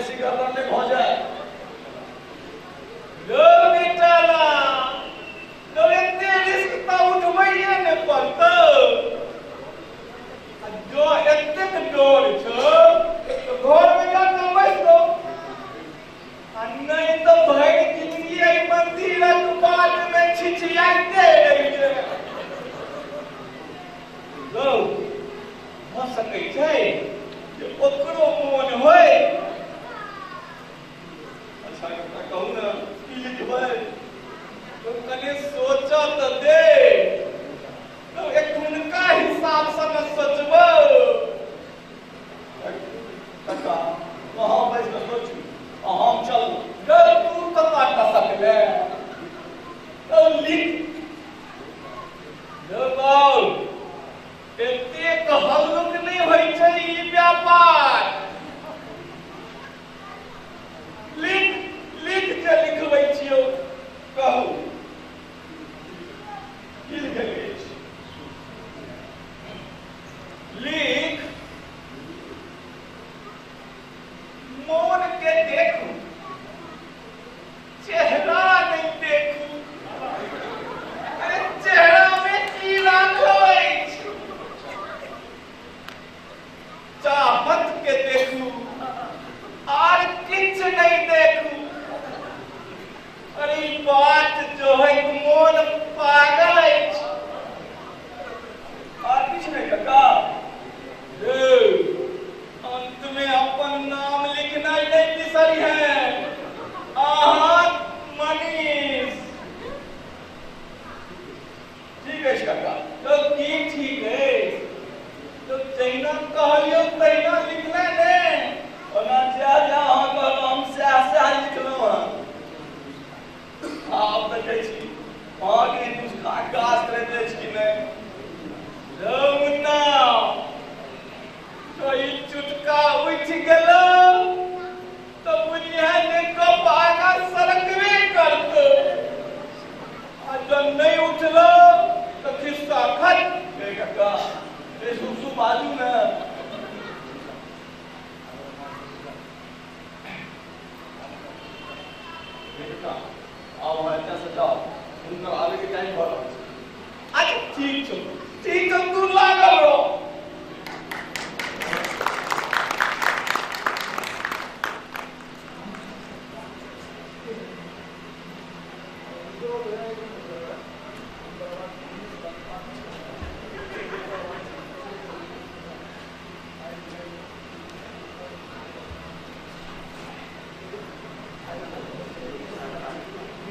बेसी गड़बड़ नहि भऽ जाय। लो बेटाला, तो एते रिस्क तऽ उठबैये ने पड़तौ। आ जो एतेक डर छौ तऽ घरमे जा कऽ बैस रहो, आ नहि तऽ भरि जिंदगी एहि मंदिरक बाटमे छिछियाइते रहि जेबै। रौ, भऽ सकै छै जे ओकरो मोन होय। अच्छा कक्का, कहू ने की लिखबै? तो कनि सोचऽ तऽ दे। तो एखुनका हिसाबसँ ने सोचबौ। कक्का, अहाँ बैस कऽ सोचू आ हम चलू। गौ, तू कतऽ टसकले? तो लिख। रौ बाउ, एतेक हल्लुक नहि होइ छै ई व्यापार। लिख लिख जे लिखबै छियौ। कहू की लिखैके अछि? लिख, मोन के देखू, चेहरा नहीं देखू। अरे चेहरा में की राखल अछि? चाहत के देखू, आर किछु नहीं देखू। अरे ई बात जो है मोन पागल अछि। आर किछु नहि कक्का? रे, अंत में अपन नाम लिखनाइ नहीं बिसरी है। अहाँ मनीष। ठीक अछि कक्का। तो की ठीक है? तो जहिना कहलियौ तहिना लिखले ने। ओना जएह जएह अहाँ कहलहुँ हम सएह सएह लिखलहुँ हँ। आब देखै छी अहाँके ई नुस्खा काज करैत अछि कि नहि। रौ मुन्ना, तो ई चुटका उठि गेलौ तऽ बुझिहे जे गप आगाँ सरकबे करतौ, आ जब नहि उठलौ तऽ खिस्सा खत्म। हे कक्का, हे शुभ शुभ बाजू ने। हे कक्का, आब अहाँ एतऽ से जाउ, हुनकर आबैके टाइम भऽ रहल छै। अच्छा ठीक छौ, ठीक छौ, तू लागल रह।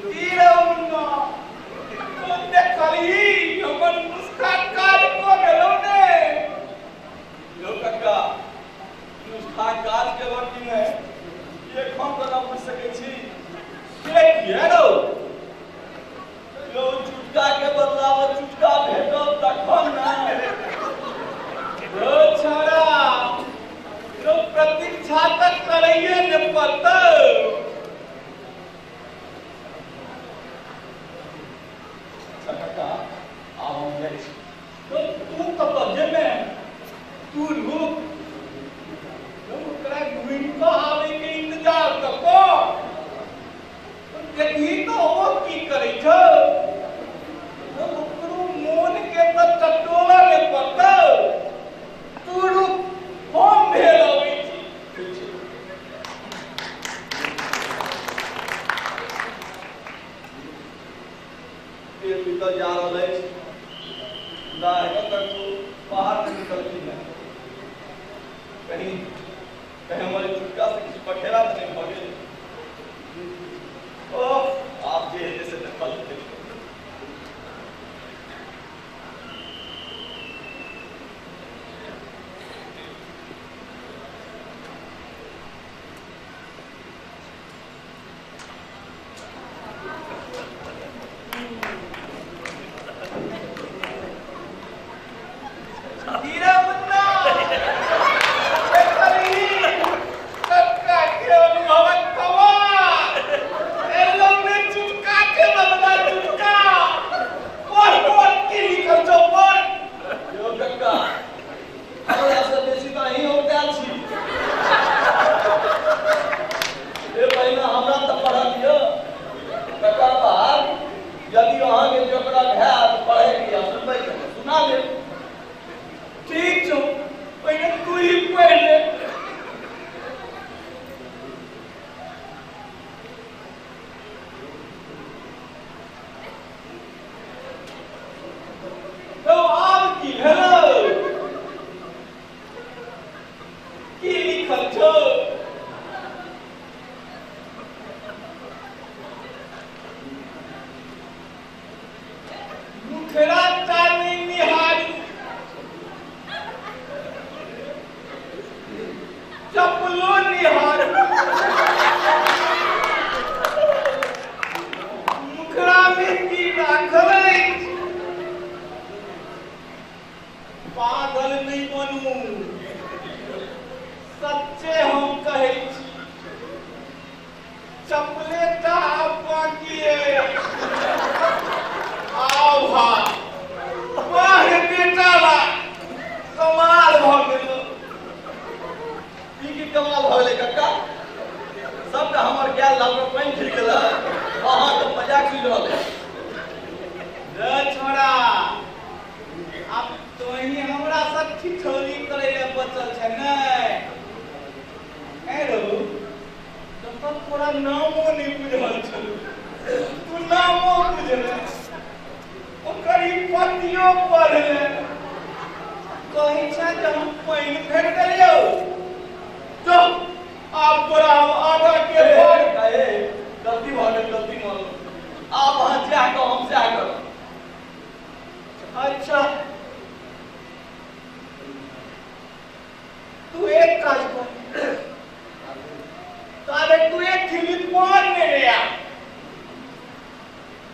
की रौ मुन्ना, तू देखलही हमर नुस्खा काज कऽ गेलौ ने? यौ कक्का, नुस्खा काज केलक कि नहि ई एखन कोना बुझि सकै छी? से किया रौ? यौ, चुटका के बदलामे चुटका भेटत तखन ने। रौ छौड़ा, रौ प्रतीक्षा तऽ करैये ने पड़तौ। अच्छा कक्का, आब हम जाइ छी। तो तू कतऽ जेमे? तू रुक, रौ ओकरा घुरि कऽ आबै के इंतजार तऽ कर। देखही तऽ ओ की करै छौ। रौ ओकरो मोन के तऽ टटोलऽ ने पड़तौ। तू रुक, हम भेल अबै छी। ठीक छै। पेड़ बीतल जा रहल अछि, मुदा एखन तक ओ बाहर नहि निकलखिन हेँ। कहीं कहीं हमर ई चुटका से किछु बखेरा तऽ नहि भऽ गेल? ओह, आब जे हेतै से देखल जेतै। की रे मुन्ना, देखलही कक्का के अनुभवक कमाल? एलौ देला पर पानि गिर गेल। अहाँ तऽ मजाक सुनि रहल अछि। रे छोड़ा, आब तोही हमरा सब ठिठोली करै ले बचल छै नै? ए रो, जब तोरा नामो नहि बुझल छलौ, तू नामो बुझले, ओकर ई पतियो पढ़ले, कहै छै जे हम पानि फेर देलियौ। तो आब तोरा हम आगा के गलती भऽ गेल, गलती मानू। आब अहाँ जएह कहब हम सएह करब। अच्छा तू एक काज कर, तारे तू एक खिली पान ने आ।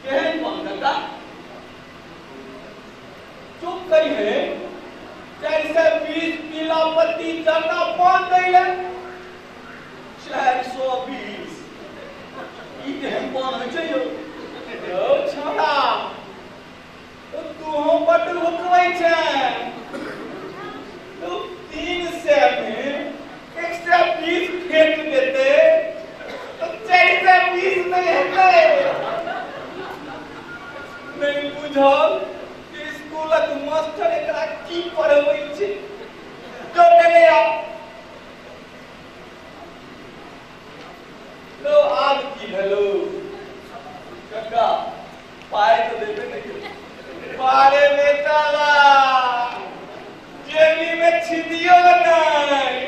केहन पान काका? चुप करी है, 420 पीला पत्ती जर्दा पान दैले। 420 ई केहन पान होइ छै यौ? यौ छोड़ा, तू हम बड्ड हुकबै छै। तू 300 में 120 फेंट देते तो 420 नहीं हेतै। नहीं बुझल कि स्कूलक मास्टर एकरा की पढ़बै छै। जो लेने आ लो। आब की भेलो काका? पाइ तऽ देबे नहि केलौ। बारे बेटाला, जेबी में छिदियो नहीं,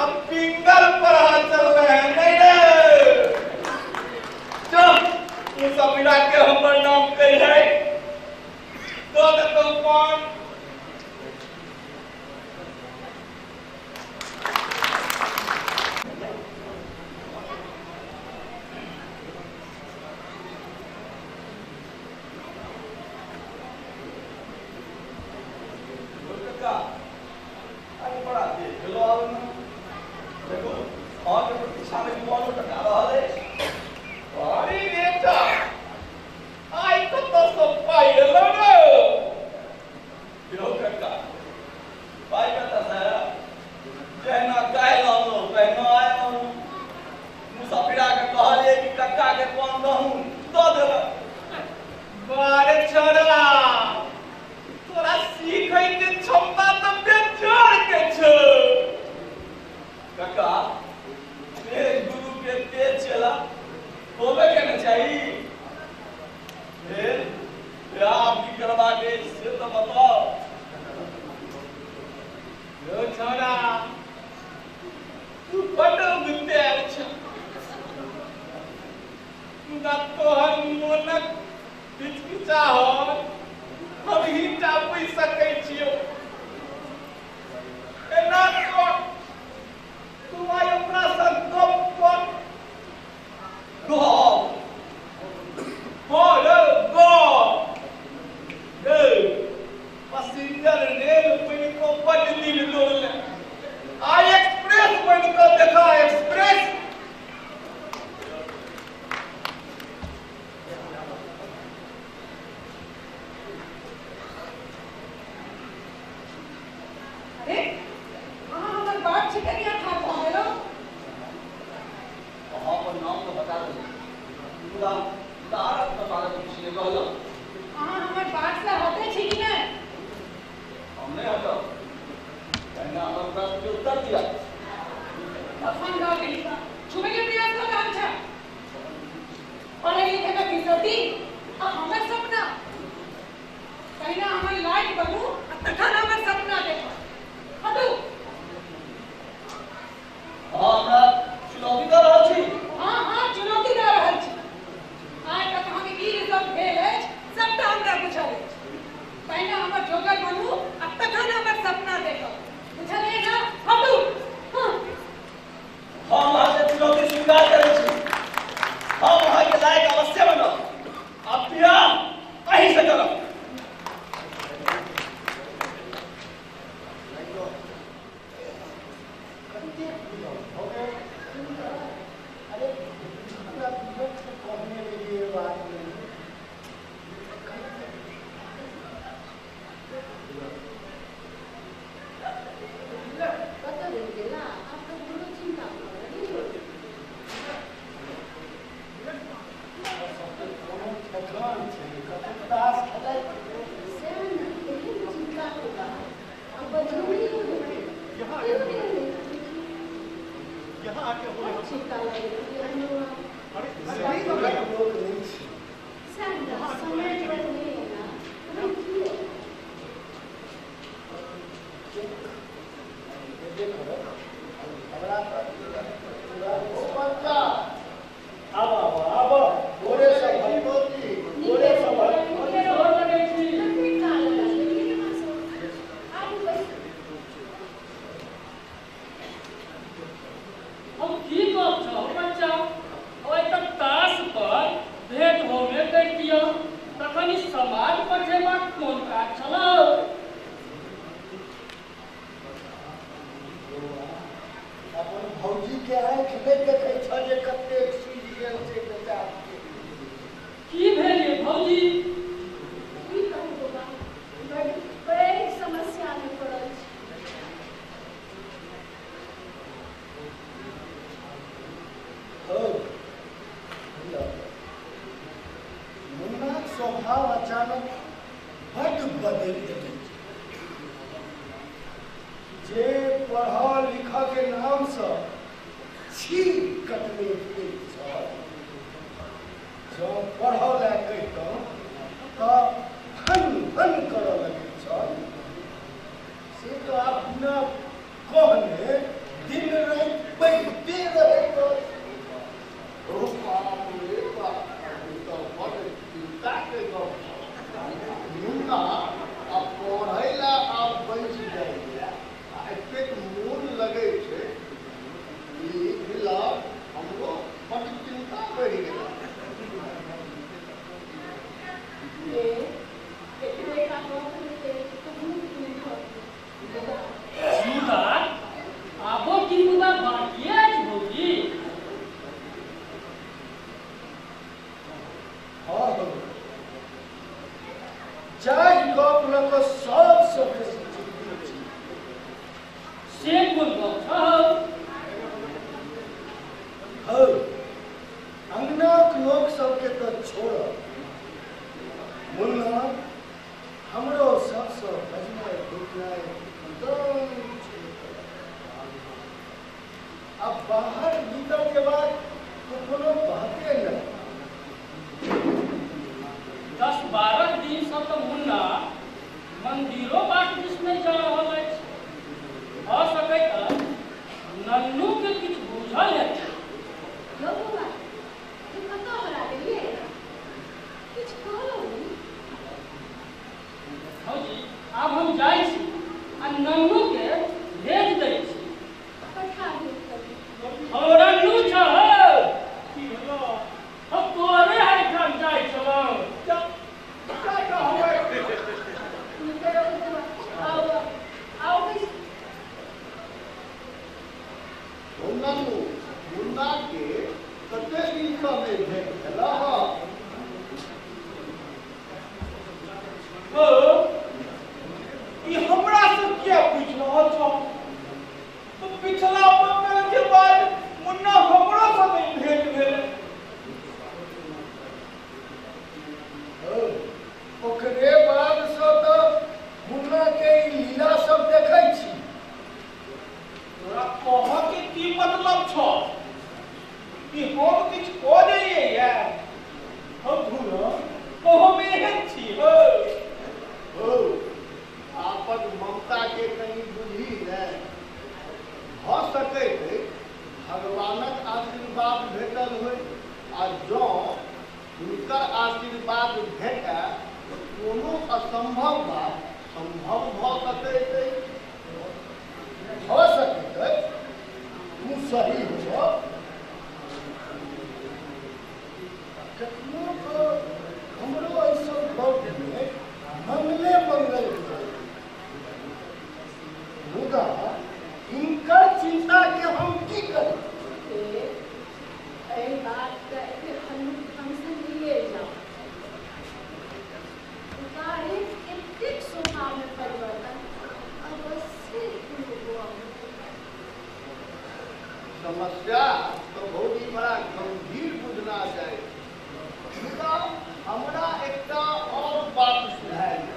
अब पिंगल पर हाथ चल रहे हैं। नहीं रे, चल तू सब मिला के हमर नाम कही है दो देतो पान। काका, अरे बड़ा देर भेलो आब ने। देखो, अहाँके प्रतीक्षा मे जुआनो टका रहल अछि। अरे बेटा, आइ कतऽ सँ पाइ एलौ रे? यौ काका, पाइ कतऽ सँ आयल? जहिना काल्हि आनलहुँ तहिना आइ आनलहुँ। मुसाफिरा के कहलियै कि कक्का के पान दहूँ, दऽ देलक। बारे छोड़ा, तोरा सीखै के क्षमता तऽ बेजोड़ के छौ। काका, तेज गुरु के तेज चेला होबे के ने चाही। फेर आब की करबाक अछि से तऽ बताउ। यौ छोड़ा, तू बड्ड उगतेल छ, मुदा तोहर मोनक हिचकिचाहट हम ही टा बुझि सकै छियौ। एना कर, तू आइ ओकरा सँ गप कर। गप? हँ रे गप। रे पैसेंजर रेल बनि कऽ बड्ड दिल तोड़ले, आइ एक्सप्रेस बनि कऽ देखा, एक्सप्रेस। अरे अहाँ हमर बात छै कनिया ठाढ़ भऽ गेलहुँ? अहाँ अपन नाम तऽ बता देलहुँ, मुदा तारक के बारे मे किछु नहि कहलहुँ। अहाँ हमर बात से हटै छी कि नहि? हम नहि हटब, पहिने हमर प्रश्न के उत्तर दिअ। तखन दऽ गेली छुबै के प्रयास कऽ रहल छै। पढ़ै लिखै के फिसती आ हमर सपना? पहिने हमर लायक बनू आ तखन हमर सपना देखब। हटू। अहाँ हमरा चुनौती दऽ रहल छी? हाँ हाँ, चुनौती दऽ रहल छी। आइ तक अहाँके की रिजल्ट भेल अछि सबटा हमरा बुझल अछि। पहिने हमर जोगर बनू आ तखन हमर सपना देखब। बुझलियै ने? हटू। हाँ। हम अहाँके चुनौती स्वीकार करै छी। हम अहाँके लायक अवश्य बनब आ बियाह अहीं से करब। कतेक बुझल भऽ गेल? अरे हमरा विवेकसँ कहने रहियै बात नहि। कतऽ रहि गेला? आब तऽ हमरो चिन्ता भऽ गेल। चिंता लागि रहल लोक नहि छी। समय पर नहि ना आब आब आब गोरे सब गोरे सब। हम की गप छौ बच्चा, ओहि तक ताश पर भेंट होमे करितियौ, तखन ई समाज पठेबाक कोन काज छलौ? अपन भौजी के आँखि नहि देखै छ जे कतेक सूझि गेल छै बेचारी के। की भेल ये भौजी? की कहू बाबा, बड़ पैघ समस्या में पड़ल छी। हो मुन्नाक स्वभाव अचानक बड्ड बदलि गेलै। जे पढ़ऽ लिखऽ के नामसँ छी कटने फिरैत छल, जँ पढ़ऽ लए कहितहुँ तऽ फन फन करऽ लगैत छल, से तऽ आब बिना कहने दिन राति पढ़िते रहैत अछि। ओ बाप रे बाप, ई तऽ बड्ड चिन्ताके गप छौ। मुन्ना आब पढ़ै लए आब बैसि जाइए आ एतेक मोन लगै छै, ई फिलहाल हमरो बड्ड चिन्ता बढ़ि गेल। ये एतबे का गप हेतै तऽ बहुत नीक होतै। मुदा आबो की मुदा बाकिए अछि भौजी? हँ हौ, जाहि गप लऽ कऽ सबसँ बेसी चिन्तित छी। से कोन गप छौ? हौ, अंगनाक लोक सबके तऽ छोड़, मुन्ना हमरो सबसँ बजनाइ भुकनाइ एकदम छोड़ि देलक। आब बाहर भीतर के बाद तो कोनो बाते नहि। 10-12 दिनसँ तऽ मुन्ना मंदिरो बाट दिस नहि जा रहल अछि। भऽ सकैत अछि नन्नू के किछु बुझल हेतै। यौ बौआ, तू कतऽ हरा गेलियै? किछु कहलहुँ नहि? भौजी आब हम जाइ छी आ नन्नू के भेज दै छी। पठा दियौ कभी। हौ नन्नू छौ, की भेलो? हम तोरे एहिठाम जाइ छलहुँ। जा जा जा हमे। नीके रहू बौआ, आउ आउ बैसू। ओ नन्नू, मुन्ना के कते दिनसँ नहि भेंट भेलह हँ? हो, ई हमरा से किया पूछि रहल छौ? तो पिछला मंगल के बाद मुन्ना हमरो से नहीं भेंट भेलै। हौ, ओकरे बादसँ तऽ मुन्ना के ई लीला सब देखै छी। तोरा कहऽ के की मतलब छौ कि हम किछु कऽ दैयै या? हम घुरब हम एहन छी? हो हो, आपन ममता के कहीं बुझी ने। भऽ सकैत अछि भगवानक आशीर्वाद भेटल होय, आ जँ हुनकर आशीर्वाद भेटय तऽ कोनो असम्भव बात सम्भव भऽ सकैत अछि। भऽ सकैत अछि तू सही हो। कखनो कऽ हमरो एहि सब गपमे मंगले मंगल बुझाइ, मुदा हिनकर चिन्ता के हम की करी? ए, एहि बातके एते हल्लुक ढंगसँ लिए जाउ। उतारे एतेक स्वभावमे परिवर्तन अवश्य कोनो गप। समस्या तऽ भौजी बड़ा गंभीर बुझना जाइ छै, मुदा हमरा एकटा और बात सुझायल।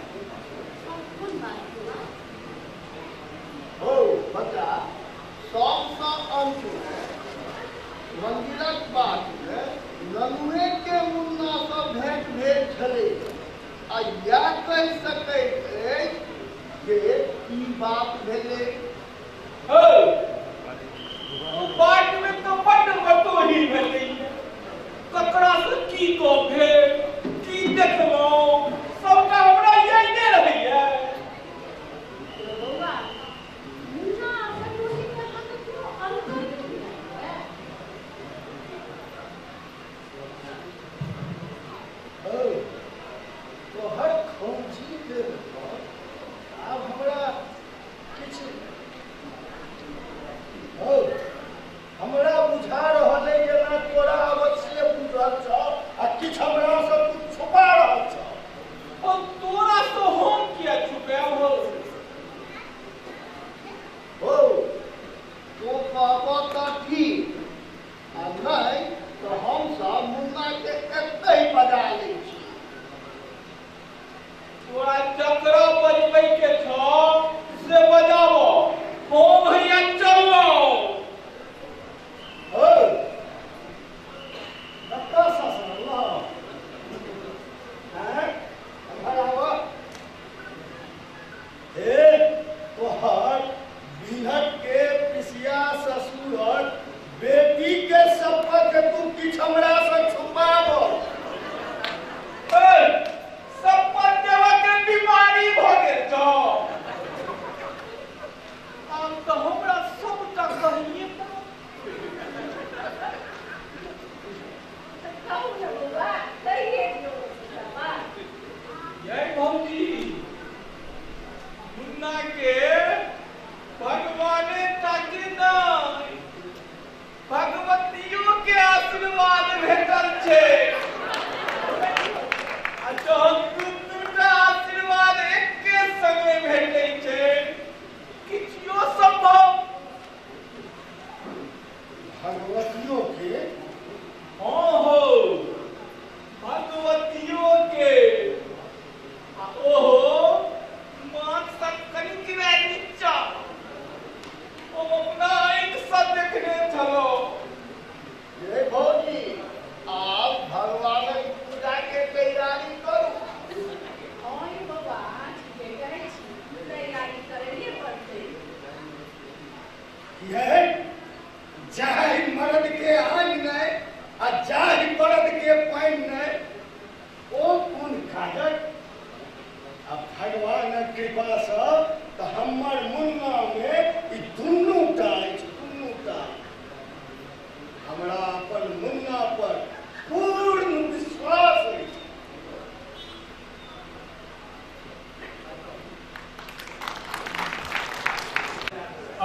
और कोन बात बौआ? हो बच्चा, सबसँ अंतमे मंदिरक बाट में ननुए के मुन्ना सँ भेंट भेल छलै आ इएह कहि सकैत अछि जे ई बात भेलै। हौ, ओ बाट में तो बड्ड बतोही भेलै। ककरा से की गप भेल, की देखलहुँ, सबटा हमरा यादे रहैया। बौआ, मुन्ना आ बटोही मे अहाँके कोनो अन्तर नहि बुझाइए? हौ, तोहर खौंझी के आब हमरा किछु हौ, हमरा बुझा रहल अइ जेना तोरा अवश्य बुझल छौ आ किछु हमरा सँ तू छुपा रहल छौ। और तोरा से हम किया छुपायब हौ? हौ, तों कहबह तऽ ठीक आ नहि तऽ हमसब मुन्ना के एतहि बजा लै छी। तोरा जकरा बजबै के छौ से बजाबो, हम हैया चललहुँ। हौ, कतऽ सँ सनलह? आँय, एम्हर आबह। हे, तोहर बिहट के पिसिया ससुरक बेटी के शपथ तू किछु हमरा सँ छुपाबह। ए, शपथ देबऽ के बीमारी भऽ गेल छौ। आब तऽ हमरा सबटा कहिए पड़त। तऽ कहू ने बौआ, कहिए दियौ सबटा बात। यै भौजी, मुन्ना के भगवाने टा के नहि, भगवतियो के आशीर्वाद भेटल छै। आ जहन दू दूटा आशीर्वाद एके संगे भेटै छै, किछुओ संभव। भगवतियो के? हाँ हो, भगवतियो के। आ ओहो माथ सँ कनिकबे नीचा। हम अपना आँखि सँ देखने छलहुँ। हे भौजी, आब भगवानक पूजा के तैयारी करू। हँ यौ बौआ, ठीके कहै छी, तैयारी करैए पड़तै। ये जाहि मर्द के आनि नहि आ जाहि बरद के पानि नहि, ओ कोन काजक? आ भगवानक कृपा सँ तऽ हमर मुन्ना मे ई दुनू टा अछि, दुनू टा। हमरा अपन मुन्ना पर पूर्ण विश्वास अछि।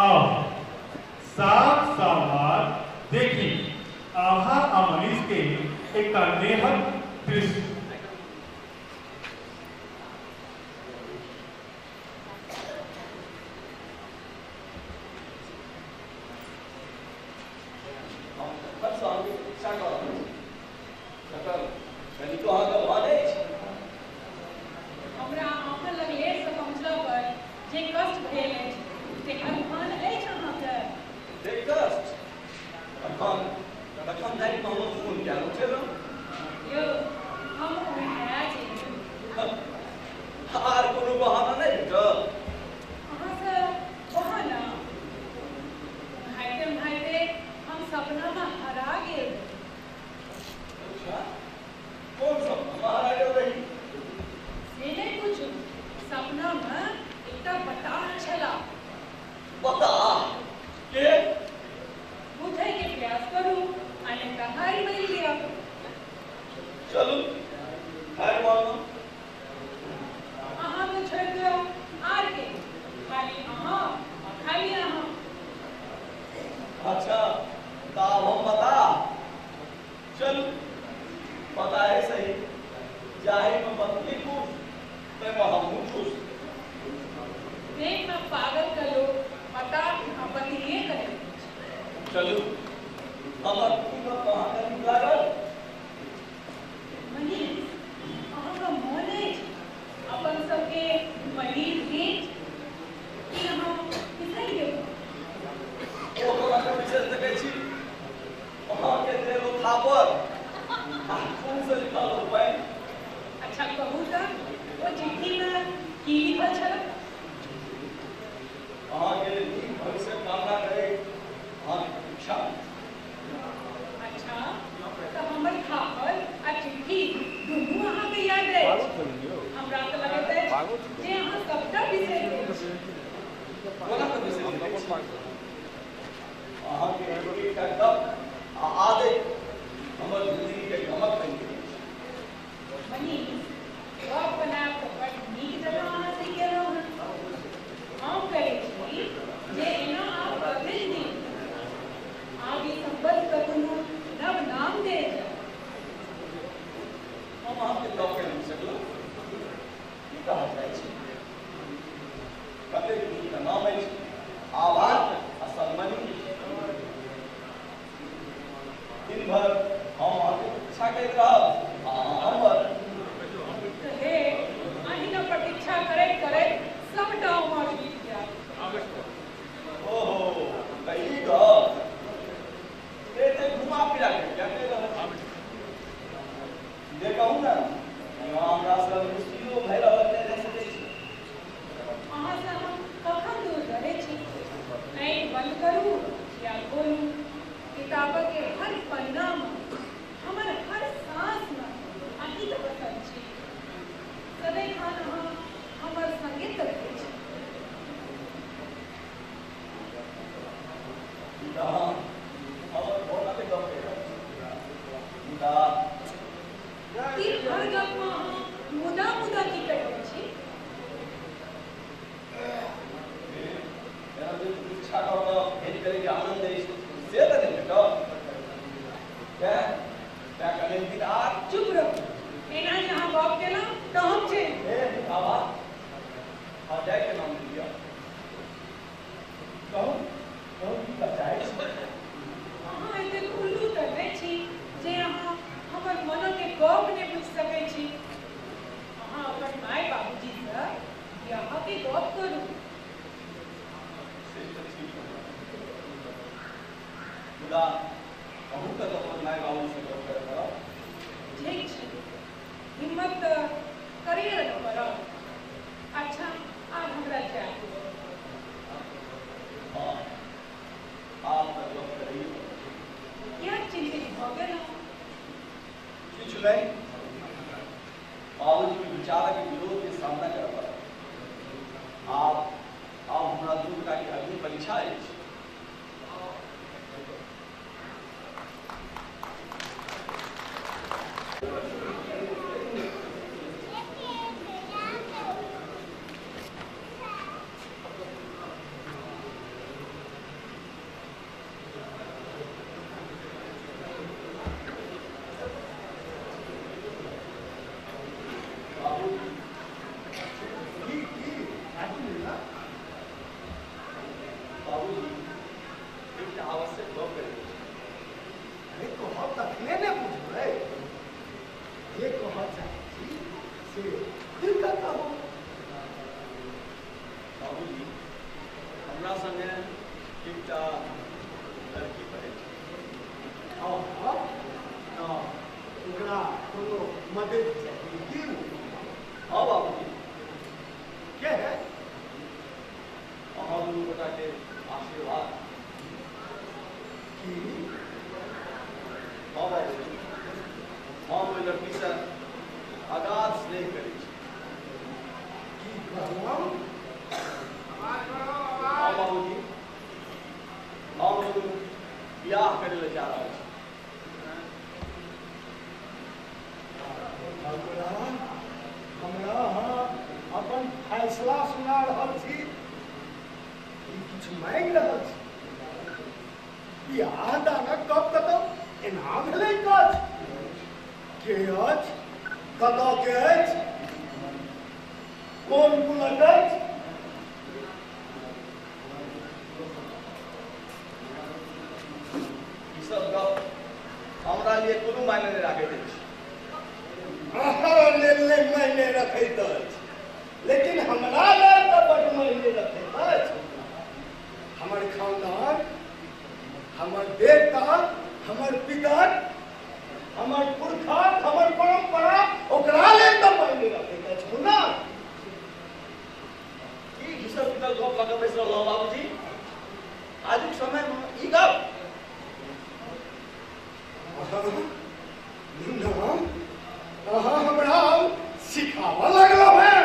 आओ 7 साल बाद देखी आभा आ मनीष के एकटा नेहक दृश्य। हम कखन सँ अहाँके प्रतीक्षा कऽ रहल छी। तकर कनिको अहाँके भान अछि? हमरा अहाँ लग लेटसँ पहुँचला पर जे कष्ट भेल अछि तेकर भान अछि अहाँके? जे कष्ट? तखन तखन धरि हमर फोन किया नहि उठेलहुँ? यौ, हम ओंघाया गेलहुँ। आर कोनो बहाना नहि भेटल? अहाँसँ बहाना? ओंघाइते ओंघाइते हम सपनामे हरा गेल रही। अच्छा, कोन सपना हरा गेल रही? से नहि पूछू, सपनामे एकटा बताह छला। बताह? के? बुझैके प्रयास करू आ नहि तऽ हारि मानि लिअ। चलू, हारि मानलहुँ। अहाँके छोड़ि कऽ आर के? खाली अहाँ आ खाली अहाँ। अच्छा, तऽ आब हम बताह? चलू, पता है सही, जाहि में पत्नी खुश ताहिमे हमहूँ खुश। प्रेममे पागल के लोक बताह आ बतिये करैत अछि। चलू, हमर ई गप अहाँके नीक लागल? मनीष, अहाँके मोन अछि अपन सबके पहिल भेंट? की अहाँ बिसरि गेलहुँ? ओ कोना के बिसरि सकै छी? थापर आ खून से लिखल ओ पानि। अच्छा कहू तऽ ओ चिट्ठी में की लिखल छल? अहाँके नीक भविष्यक कामना करैत अहाँके प्रतीक्षा। अच्छा तऽ हमर थापल आ चिट्ठी दुनू अहाँके याद अछि। हमरा तऽ लगैत अछि जे अहाँ सबटा बिसरि गेल छी। कोना कऽ बिसरि सकै छी? अहाँके एकटा गप आ आदति हमर जिंदगी के गमक बनि गेल अछि। मनीष, गप बनायब तऽ बड नीक जकाँ अहाँ सीख गेलहुँ हँ। हम कहै छी जे एना आब बदलि दियौ। आब ई सम्बन्धके कोनो नव नाम देल जाय। हम अहाँके गप के नहि सकलहुँ। की कहल जाइ छै? कतेक नीक नाम अछि, आभा आ सलमनी। दिन भर हम अहाँके प्रतीक्षा करैत रहब आ अहाँ हमर। तऽ हे, अहिना प्रतीक्षा करैत करैत सबटा उमर बीत जायत। ओहो, तऽ ई गप एते घुमा फिरा के किया कहि रहल छी? सीधे कहू ने, अहाँ हमरा सँ मुश्किलो भए रहल नहि रहि सकै छी। अहाँसँ हम कखन दूर रहै छी? आँखि बंद करू या खोलू, किताबके हर पन्नामे, हमर हर साँसमे अहीं तऽ बसल छी। सदिखन अहाँ हमर संगे तऽ रहै छी। ई तऽ अहाँ हमर मोनक गप कहि रहल छी। मुदा ई हर गपमे अहाँ मुदा मुदा की कहि छी? जेना जे प्रतीक्षा कऽ कऽ भेंट करैके आनन्द अछि से तऽ नहि भेटत। तेँ तेँ कने दिन आर चुप रहू। एना जे अहाँ गप केलहुँ तऽ हम चलि हे आभा, अहाँ जायके नाम नहि लिअ। कहू कहू, की कहऽ चाहै छी? अहाँ एतेक उल्लू तऽ नहि छी जे अहाँ हमर मनके गप नहि बुझि सकै छी। अहाँ अपन माय बाबूजीसँ बियाहके गप करू। से तऽ ठीक कहलहुँ। मुदा अहूँके तऽ अपन माय बाबूसँ गप करय पड़त। ठीक छै, हिम्मत तऽ करैए ने पड़त। अच्छा, आब हमरा जाय दिअ। हँ, आब तऽ गप करैए पड़त। किएक चिन्तित भऽ गेलहुँ? किछु नहि, बाबूजीके विचारक विरोध के सामना करय पड़त। आब आब हमरा दू गोटाके अग्नि परीक्षा अछि। बाबूजी, की की आगू ना? बाबूजी, एकटा आवश्यक गप करैके छै। अरे कहब तखने ने बुझबै। जे कहऽ चाहै छी से खुलि कऽ कहू। बाबूजी, हमरा संगे एकटा लड़की पढ़ै छै। हँ हँ, तऽ ओकरा कोनो मदद चाही की? हँ बाबूजी। के है? अहाँ दुनू गोटाके आशीर्वाद। की? हँ बाबूजी, हम ओहि लड़कीसँ अगाध स्नेह करै छी। की कहलहुँ? हँ बाबूजी, हम दुनू बियाह करै लए जा रहल छी। हमरा हमरा अहाँ अपन फैसला सुना रहल छी कि किछु मांगि रहल छी? बियाह दानक गप कतौ एना भेलै काज? के अछि, कतऽ के अछि, कोन कुलक अछि? ई सब गप हमरा लिए कोनो मायने नहि राखैत अछि। अहाँ लेल नहि मायने रखैत अछि, लेकिन हमरा लेल तऽ बड्ड मायने रखैत अछि। हमर खानदान, हमर देवता, हमर पितर मुन्ना अहाँ हमरा सिखाबऽ लगलहुँ हेँ।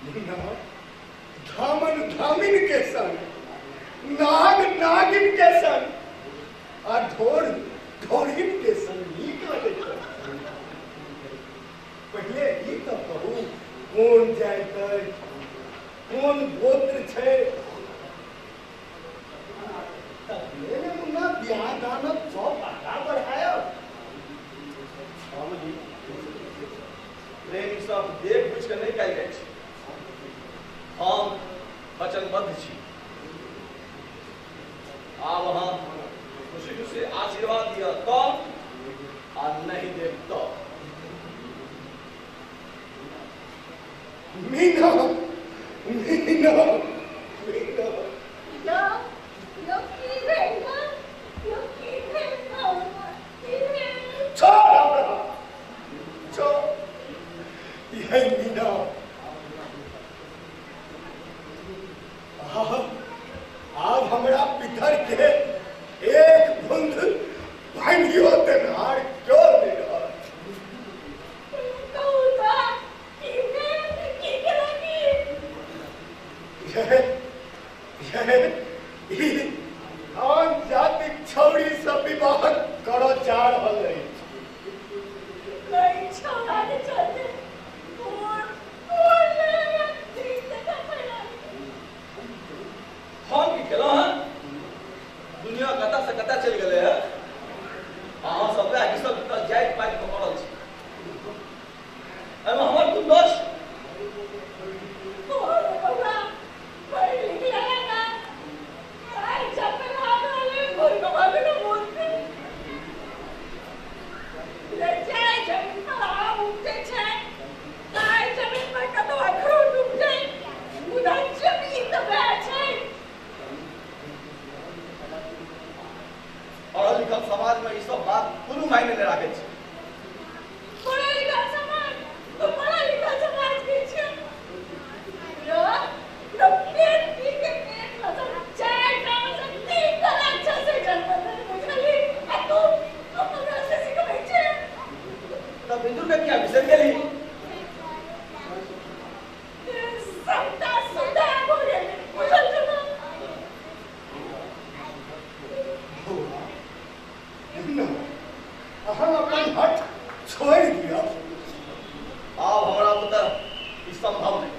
मुन्ना धामन धामिन के संग, नाग नागिन के संग आ ढोर ढोरिन के संग नीक लगैत। पहिले ई तऽ कहू कोन जाइत अछि, कोन गोत्र छै, तखने ने मुन्ना बियाह दानक सब आगाँ बढ़ायब। बाबूजी प्रेम सब देख बुझि कऽ नहि कयल जाइ छै। हम वचनबद्ध छी। आब अहाँ खुशी खुशी आशीर्वाद दिअ तऽ आ नहीं देब तऽ। मीना मीना मीना यो यो की भेल यो की भेल की भेल? छोड़ हमरा, छोड़। यही मीना आब हमरा पितर के एक बूंद पानियो देनहार क्यों नहीं रहत। कहू तऽ की भेल, की केलक की? यह ई आन जातिक छौड़ी से विवाह करऽ जा रहल अछि। नहीं छोड़ा के चलते और और ले तीन टका पड़ा। हम की केलहुँ हँ? दुनिया कतऽ से कतऽ चलि गेलै हँ। अहाँ सब वएह सब जाति पाति पर पड़ल छी। एहिमे हमर कोन दोष? और बउआ पढ़ लिख लेला ना, आई चप्पल हाथ वाले घुर को भागे ना बोलते ले जाए जमीन पर आम उगते छै, ताई जमीन पर कतौ अखरोट उगते, मुदा जमीन तऽ वएह छै। पढ़ल लिखल समाज में ई सब बात कोनो मायने नहि राखै छै। पढ़ल लिखल समाज तो पढ़ल लिखल समाज के छै। यो यो पेट पी के पेट में से चार टा में से तीन टा राक्षस से जन्म लेने बुझली, आ तू तू हमरा से सिखबै छै। तऽ बिंदु के किया बिसरि गेली? सबटा सुधा भऽ गेलै बुझल छौ ना? बौआ मुन्ना अहाँ अपन हठ छोड़ि दिअ। आब हमरा बुते ई संभव नहि।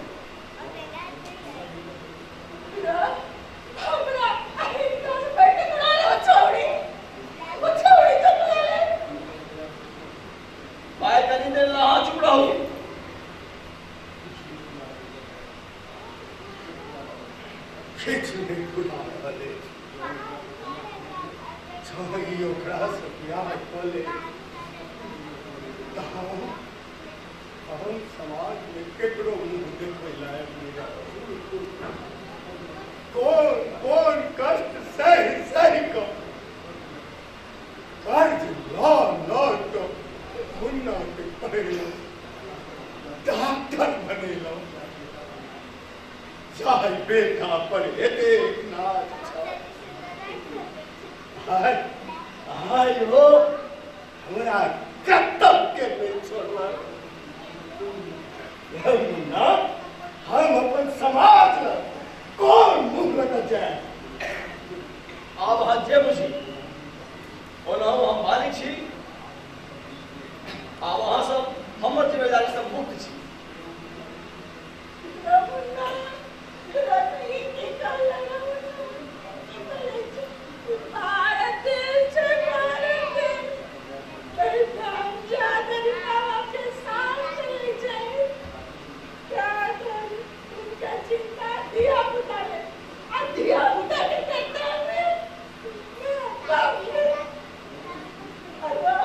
यो हमरा अहिंसा से बैठ के तोड़ा ले ओ छौड़ी, ओ छौड़ी तो तोड़ा ले। पाइ कनि देर लए अहाँ चुप रहू। किछु नहि भुला रहल अछि। जँ ई ओकरा से बियाह कऽ ले तऽ हम समाज में केकरो मुँह देखै लायक नहि रहब। कोन कोन कष्ट सहि सहि कऽ कर्ज लऽ लऽ कऽ मुन्ना के पढ़ेलहुँ, डॉक्टर बनेलहुँ। जाहि बेटा पर एतेक नाज छल, आइ आइ हो हमरा कतऽ के नहि छोड़लक। हे मुन्ना हम अपन समाज लग कोन मुँह लऽ जाय? आब अहाँ जे बुझी, ओनाहु हम मालिक छी। आब अहाँ सब हमर जिम्मेदारी से मुक्त छी। मुन्ना रतनी की कहला मुन्ना की कहले छै? भारत देश छै, भारत देश। एहिठाम जाधरि माँ बाप के साथ चलै छै ताधरि हुनका चिंता धिया पुता ले, आ धिया पुता के कर्तव्य माँ बाप के। अरे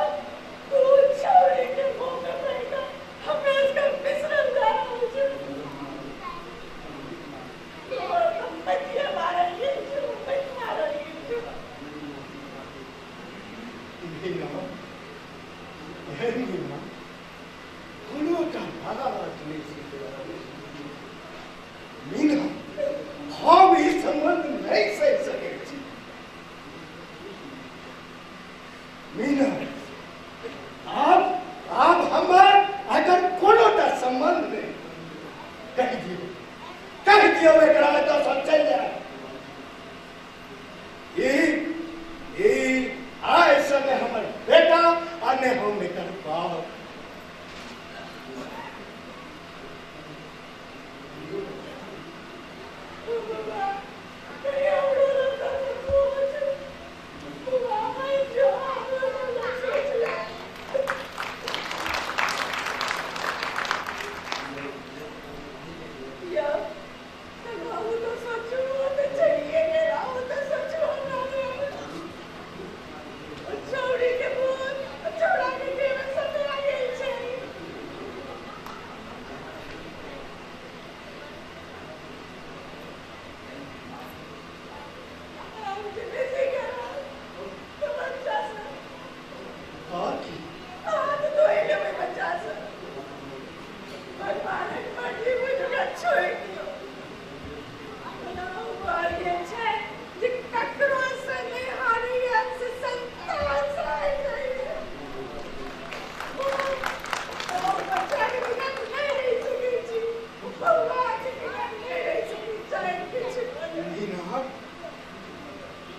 तू छौड़ी के मुँह में पड़ि कऽ हमरा सबके बिसरल जा रहल छै। तोहर तऽ मतिये मारल गेल छौ, मति मारल गेल छौ। मीना हे मीना कोनो टा बात नहि सीख रहल अछि। मीना हम ई संबंध नहि सहि सकैत छी। मीना, आप आप हमर अगर कोनो टा संबंध नहीं, कहि दियौ, कहि दियौ एकरा एतऽ सँ चलि जाय। ई ई आइ सँ ने हमर बेटा आ ने हम एकर बाप।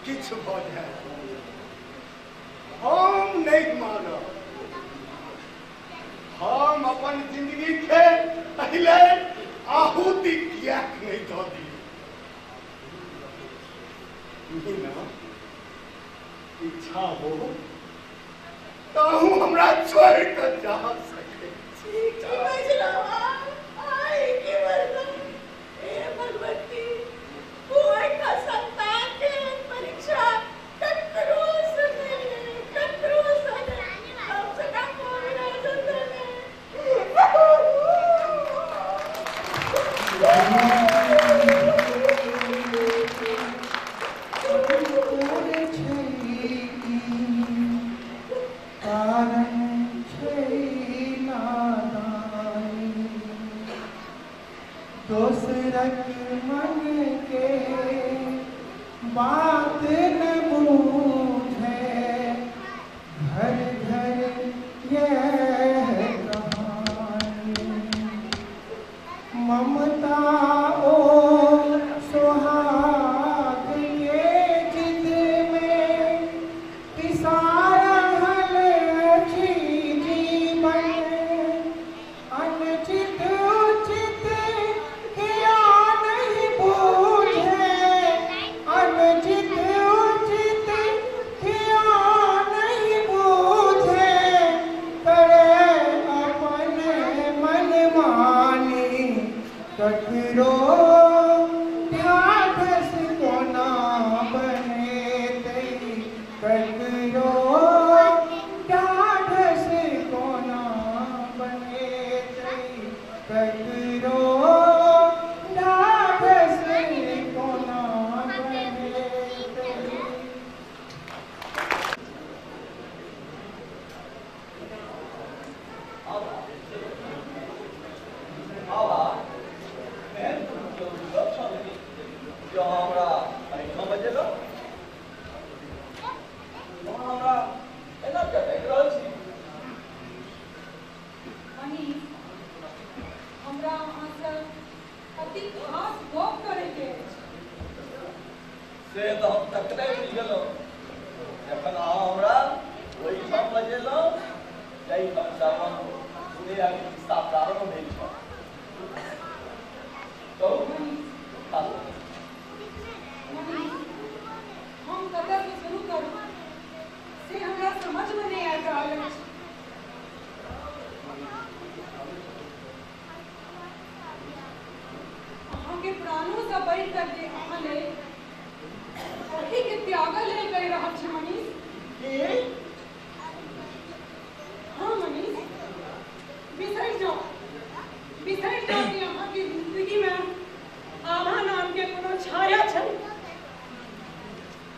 किछु भऽ जाय हम नहीं मानब। हम अपन जिंदगी के पहले आहुति कियाक नहीं दऽ दी। मीना, इच्छा हो ताहू हमरा छोड़ कऽ जा सके छी। दोसरक मन के बात न बूझे, घर घर यह कहानी। ममता ओ सुहाग के जिद में पिसा रहल अछि जीवन। अनुचित उचित ज्ञान ही बूझे, अनुचित उचित ज्ञान ही बूझे, करे अपन मन मानी। ककरो ढाढ़स कोना बनेतै, ककरो ढाढ़स कोना बनेतै, ककरो ढाढ़स कोना बनेतै। आबा, एहन कोनो जरूरी गप छल की जे अहाँ हमरा एहिठाम बजेलहुँ? अहाँ हमरा एना किया डाकि रहल छी? मनीष, हमरा अहाँसँ अति खास गप करैके अछि। से तऽ हम तखने बुझि गेलहुँ जखन अहाँ हमरा ओहिठाम बजेलहुँ जाहिठाम सँ अपन स्नेहक खिस्सा प्रारम्भ भेल छल। कहू, खास मनीष, हम कतऽसँ शुरू करू से हमरा समझमे नहि आबि रहल अछि। अहाँके प्राणोसँ बढ़ि कऽ जे अहाँ लेल ओहिके त्यागल लेल कहि रहल छी मनीष। की? हाँ मनीष, बिसरि जाउ, बिसरि जाउ कि अहाँके जिंदगीमे आभा नामके कोनो छाया छै।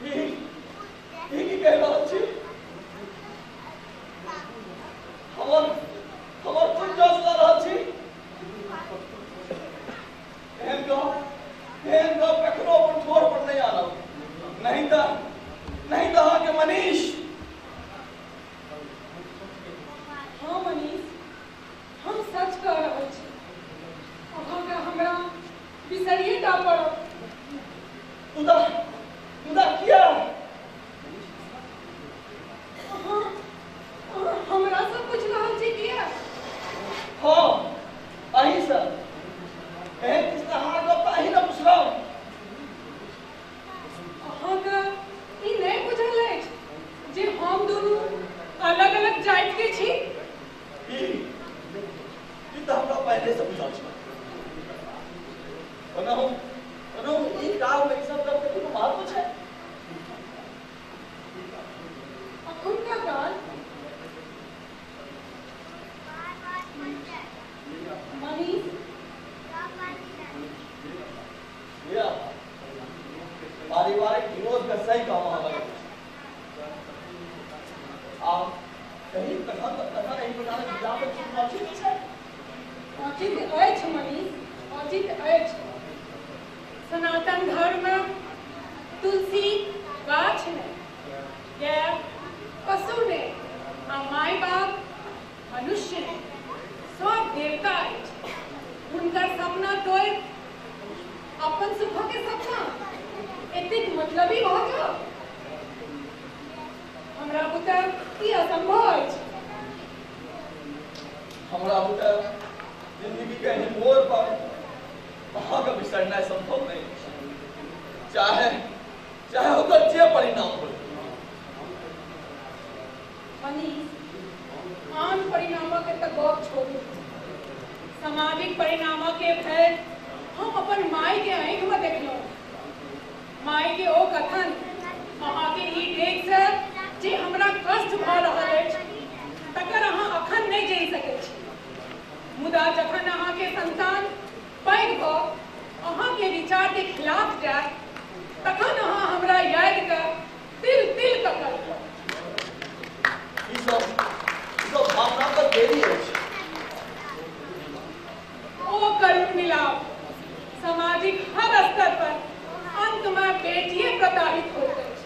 ई ई की कहि रहल छी? हमर हमर कोन जस लऽ रहल छी? एहन गप कखनो अपन ठोर पर नहि आनब, नहीं तऽ अहाँके मनीष आब एहि तखन तखन एहि प्रकारक विज्ञापन औचित छै? औचित अछि मनीष, औचित अछि। सनातन धर्म तुलसी गाछ ने, गाय पशु ने, आ माय बाप मनुष्य ने, सब देवता अछि। हुनकर सपना तोड़ि अपन सुख के सपना, एतेक मतलबी भऽ जाउ, हमरा बुते ई असंभव अछि। हमरा बुते जिंदगी के एहि मोड़ पर अहाँके बिसरनाइ संभव नहि अछि, चाहे चाहे ओकर जे परिणाम हो। मनीष, आन परिणामक तऽ गप छोड़ू, सामाजिक परिणामक के भय हम अपन माय के आँखि में देखलहुँ। माय के ओ कथन अहाँके ई डेग से जे हमरा कष्ट भऽ रहल अछि तकर अहाँ अखन नहि जानि सकैत छी, मुदा जखन अहाँके संतान पैघ भऽ अहाँके विचार के खिलाफ जायत तखन अहाँ हमरा याद कऽ तिल तिल कऽ करब। ई सब भावना पर देरी अछि। ओ करुण मिलाप सामाजिक हर स्तर पर अंत में बेटिए प्रताड़ित होइत अछि।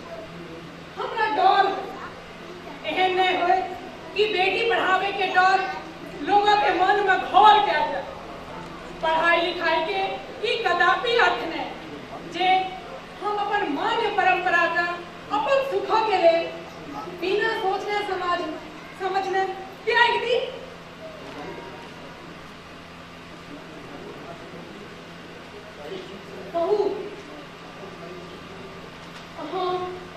हमरा डर एहन नहीं होय कि बेटी पढ़ावे के डर लोगों के मन में घर कए जाय। पढ़ाई लिखाई के ई कदापि अर्थ नहीं जे हम अपन मान्य परंपरा का अपन सुख के लेल बिना सोचने समाज समझने त्याग दी। कहू अहाँ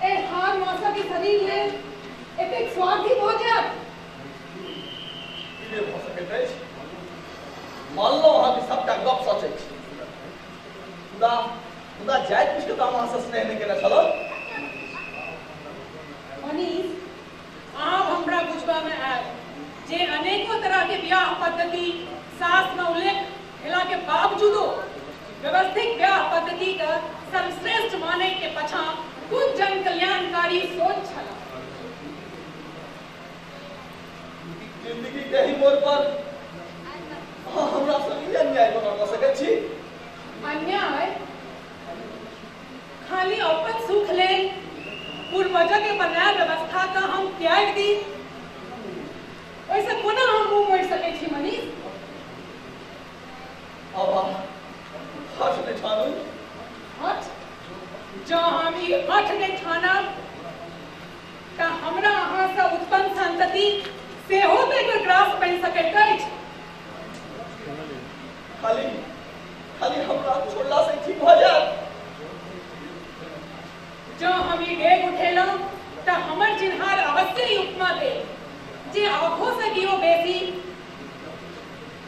ए हार मासा के शरीर लेल एतेक स्वार्थी भऽ जायब? ई नहि भऽ सकैत अछि। मानलहुँ अहाँके सबटा गप सच अछि, मुदा मुदा जाइत किछु तऽ हम अहाँसँ स्नेह नहि केने छलहुँ। मनीष, आब हमरा बुझबा में आयल जे अनेकों तरह के ब्याह पद्धति शास्त्र में उल्लेख भेला के बावजूदो व्यवस्थित ब्याह पद्धति का सर्वश्रेष्ठ माने के पछा कुछ जन कल्याणकारी सोच छल। जिंदगी के ही मोड़ पर अहाँ हमरा संग ई अन्याय कोना कऽ सकैत छी? अन्याय खाली अपन सुख लेल पूर्वज के बनायल व्यवस्था का हम त्याग दी, ओहिसँ कोना हम मुँह मोड़ि सकै छी मनीष? अब हठ नहि ठानू। हठ? जँ हम ई हठ नहि ठानब तऽ हमरा अहाँसँ उत्पन्न संतति सेहो तऽ एकर ग्रास बनि सकैत अछि। खाली खाली हमरा छोड़ला से ठीक भऽ जायत? जँ हम ई डेग उठेलहुँ तऽ हमर चिन्हार अवश्य ई उपमा देत जे आँखों से केओ बेसी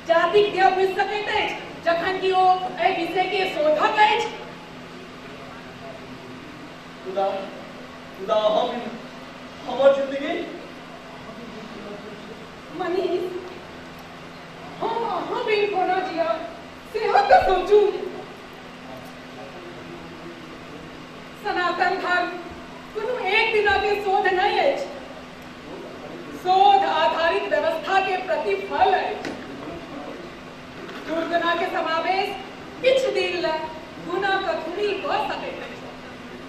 जातिक देव बुझि सकैत अछि, जखन कि ओ एहि विषय के शोधक अछि। मुदा मुदा हम हमर जिंदगी मनीष, हम अहाँ बिन कोना जियब सेहो तऽ सोचू। सनातन धर्म कोनो एक दिना के शोध नहीं अछि, शोध आधारित व्यवस्था के प्रतिफल अछि। दुर्गुणा के समावेश किछु दिन ले गुना के धूमिल कऽ सकैत अछि,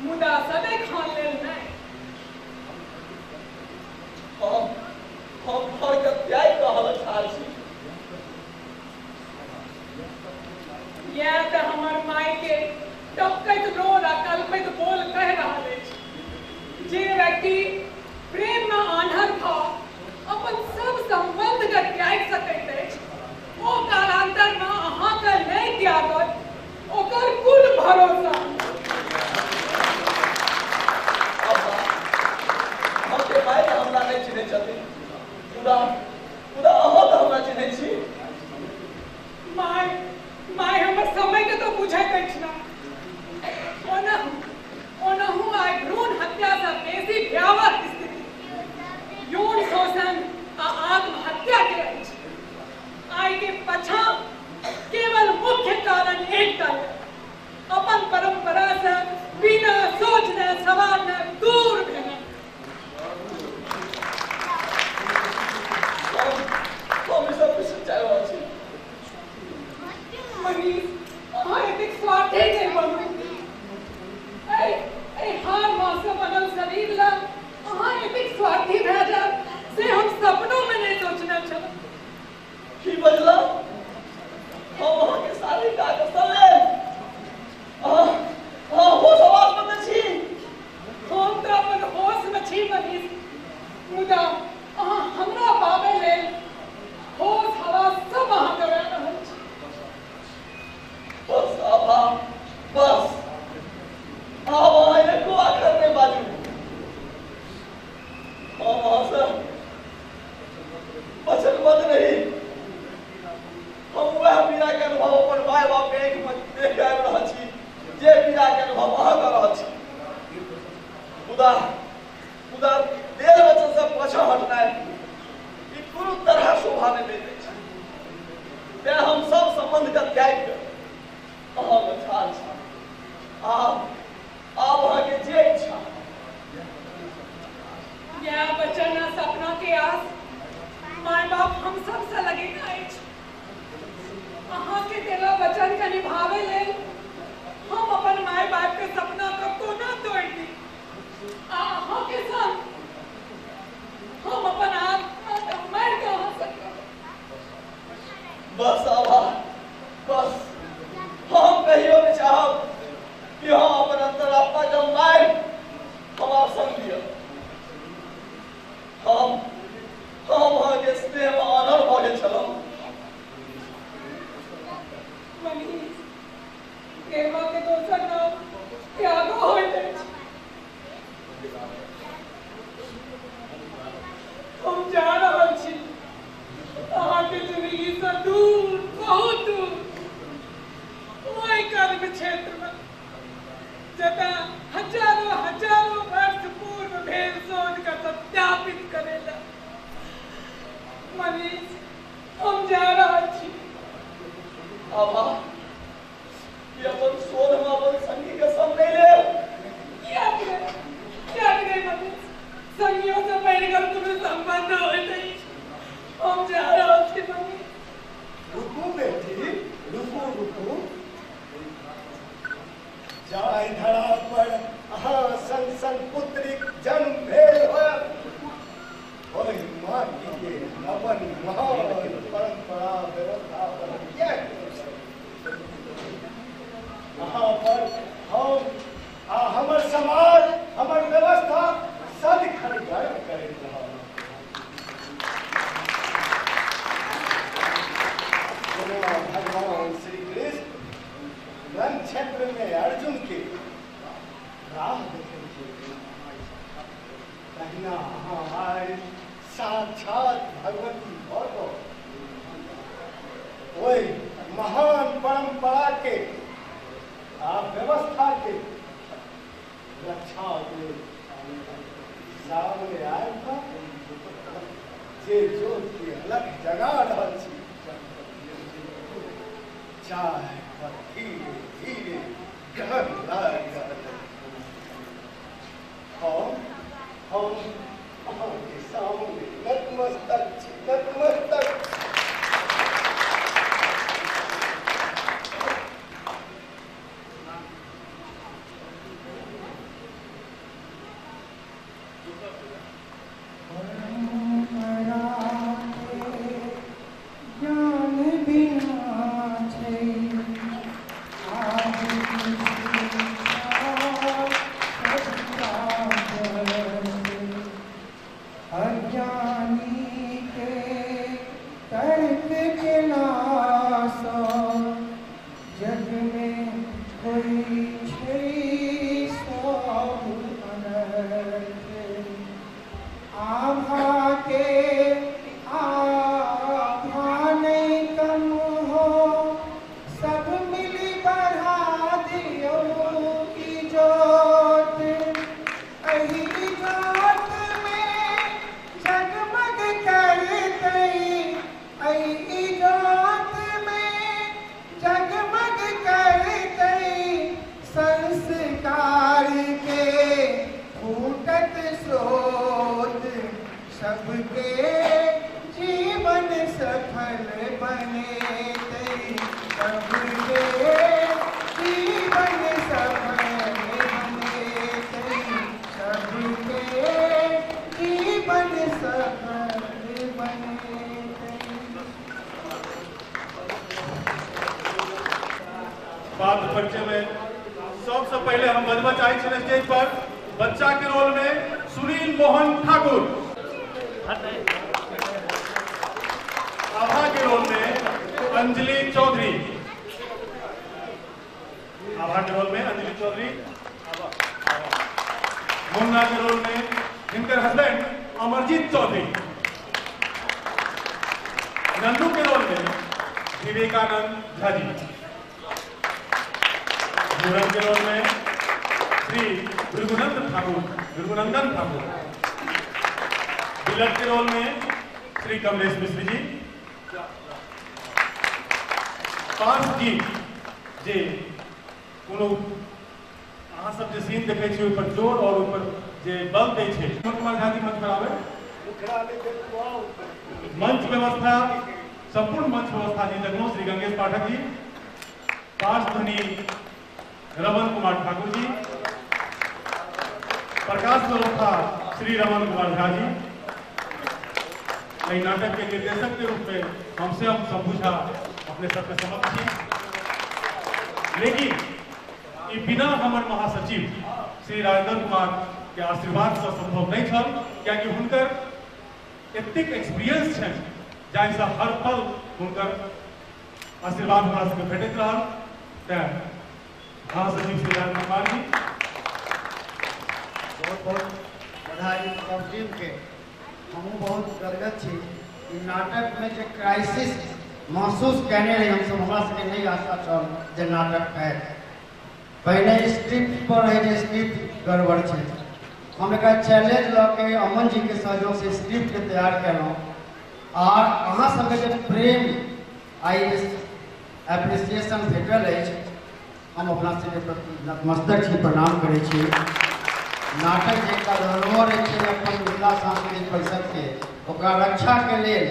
मुदा सदैखन लेल नहि। हम घर के त्यागि रहल ठाढ़ छी। इएह तऽ हमर माय के टपकैत लोर आ कलपैत बोल कहि रहल अछि। जे व्यक्ति प्रेम में आन्हर भऽ अपन सब संबंध के त्यागि सकैत अछि, ओ कालांतर में अहाँके नहि त्यागत, ओकर कुल भरोसा। अहाँके माय तऽ हमरा नहि चिन्है छथिन, मुदा मुदा अहाँ तऽ हमरा चिन्है छी। माय माय हमर समय के तऽ बुझैत अछि ना। ओनाहु आइ भ्रूण हत्या सँ बेसी भयावह स्थिति यौन शोषण आ आत्महत्या के अछि। आइ के पछाँ केवल मुख्य कारण एकटा है, अपन परंपरा से बिना सोचने सवारने दूर भेने। हम अहाँ से वचनबद्ध रही। हम वएह पीड़ा के अनुभव अपन माय बाप के आँखि में देख आबि रहल छी जे पीड़ा के अनुभव अहाँ कऽ रहल छी। मुदा मुदा देल वचन से पाछा हटनाइ ई कोनो तरह शोभा नहि दैत अछि। तें हम सब संबंध के त्यागि कऽ अहाँके ठाढ़ छी। आब आब अहाँके जे इच्छा। यह वचन आ सपना के आस माय बाप हम सब से लगेना अछि। अहाँ के देला वचन के निभावे लेल हम अपन माय बाप के सपना के कोना तोड़ दी। आ अहाँ के संग हम अपन आत्मा के मर के अहाँ से बस आभा बस। हम कहियो नहीं चाहब कि हम अपन अंतरात्मा के मारि हमार संग लिअ। हम अहाँके स्नेह में आनर भऽ गेल छलहुँ। मनीष, प्रेमा के दोसर नाम त्यागो होइत अछि। हम जा रहल छी अहाँके जिंदगी से दूर, बहुत दूर, ओहि कर्म क्षेत्र में जतऽ हजारों हजारों वर्ष पूर्व भेल शोध के सत्यापित करेला। मनीष, हम जा रहल छी। आभा, कि अपन शोध में अपन संगी के संग नहीं लेब? कियाक नहि मनीष, संगियों से बढ़िकर कोनो संबंध होइत अछि। हम जा रहल छी मनीष। रुकू बेटी, रुकू रुकू। जाहि धरा पर अहाँ सन सन पुत्रीक जन्म भेल होयत ओहि माटी के अपन महान परंपरा व्यवस्था पर किएक अहाँ पर हम आ हमर समाज, हमर व्यवस्था सदिखन गर्व करैत रहब। जेना भगवान श्री कृष्ण रण क्षेत्र में अर्जुन के राह देखेलखिन तहिना अहाँ आइ साक्षात भगवती भऽ कऽ ओहि महान परंपरा के आ व्यवस्था के रक्षा के सामने आबि कऽ जे ज्योत के अलग जगा रहल छी, चाहे पर धीरे धीरे ग्रहण लागि रहल अछि। हम अहाँके सामने नतमस्तक छी, नतमस्तक। परंपरा के ज्ञान बिना छै आदि अज्ञानी के तर्क के नासा जग में होई छै सब अनर्थ। आभा के आभा नहीं कम हो, सब मिली बढ़ा दियो की जोत। अही जोत में जगमग करतई, अही जोत में जगमग करतई संस्कार के फूटत स्रोत। सबके जीवन सफल बनेतई, सबके जीवन सफल बनेतई, सबके जीवन सफल बनेतई। पात्र परिचय में सबसे पहले हम बजबा चाहे छी स्टेज पर बच्चा के रोल में सुनील मोहन ठाकुर, आभा के रोल में अंजलि चौधरी, आभा के रोल में अंजलि चौधरी, मुन्ना के रोल में इनकर हस्बैंड अमरजीत चौधरी, नन्नू के रोल में विवेकानंद झा जी, घूरन के रोल में श्री भृगुनंदन ठाकुर, बिलट के रोल में श्री कमलेश मिश्र जी, पांच गीत जे कोनो अहाँ सब जे सीन देखै छी ओहि पर जोर और ओहि पर जे बल दै छै। कुमार झा जी मंच पर आबै। मंच व्यवस्था, संपूर्ण मंच व्यवस्था जी देखलहुँ श्री गंगेश पाठक जी, पार्श्व ध्वनि रमन कुमार ठाकुर जी, प्रकाश व्यवस्था श्री रमन कुमार झा जी। एहि नाटक के निर्देशक के रूप में हमसे हम शंभू झा अपने सबके समक्ष छी, लेकिन ई बिना हमर महासचिव श्री राजेंद्र कुमार के आशीर्वाद से संभव नहीं छल, कियाकि हुनकर एतेक एक्सपीरियंस छनि जाहिसँ हर पल हुनकर आशीर्वाद हमरा सबके भेटैत रहल। तैं महासचिव श्री राजेंद्र कुमार जी बहुत बहुत बधाई सब टीम के। हमहूँ बहुत गदगद छी ई नाटक में जे क्राइसिस महसूस कैने रही हमसब, हमरा सबके नहीं आशा छल जे नाटक हैत। पहिने स्क्रिप्ट पर रहे जे स्क्रिप्ट गड़बड़ छै, हम एक चैलेंज लऽ के अमन जी के सहयोग से स्क्रिप्ट के तैयार केलहुँ और अहाँ सबके जे प्रेम आई एप्रिसिएशन भेटल अछि, हम अपना सबके प्रति नतमस्तक छी, प्रणाम करै छी। नाटक जे एकटा धरोहर अछि अपन मिथिला सांस्कृतिक परिषद के, ओकरा रक्षा के लेल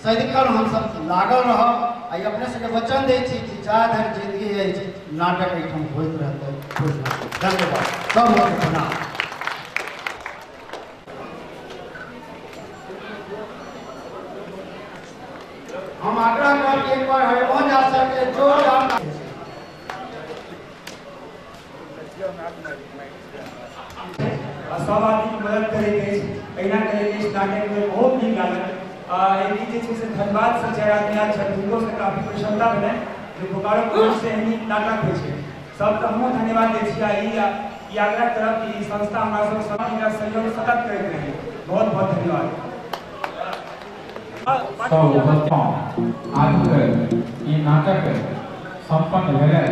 सदिखन हमसब लागल रहब। आ अपने सबके वचन दै छी कि जा धरि जिंदगी अछि नाटक एहिठाम होइत रहतै। धन्यवाद, सब लोकके प्रणाम। हम आग्रह करब एक बार हरिमोहन झा सर के जोरदार। सब आदमी मदद करैत अछि, एहिना करैत अछि। नाटक में बहुत नीक लागल। एक जे छै से धनबाद से 4 आदमी आयल छथि, हुनको से काफी प्रसन्नता भेलनि जे बोकारो से नीक नाटक होइ छै। सबके हमहूँ धन्यवाद दै छी आ ई आग्रह करब कि ई संस्था हमरा सब सहयोग सतत करैत रही। बहुत बहुत धन्यवाद। सब उपस्थित आजुक ई नाटक सम्पन्न भेलै।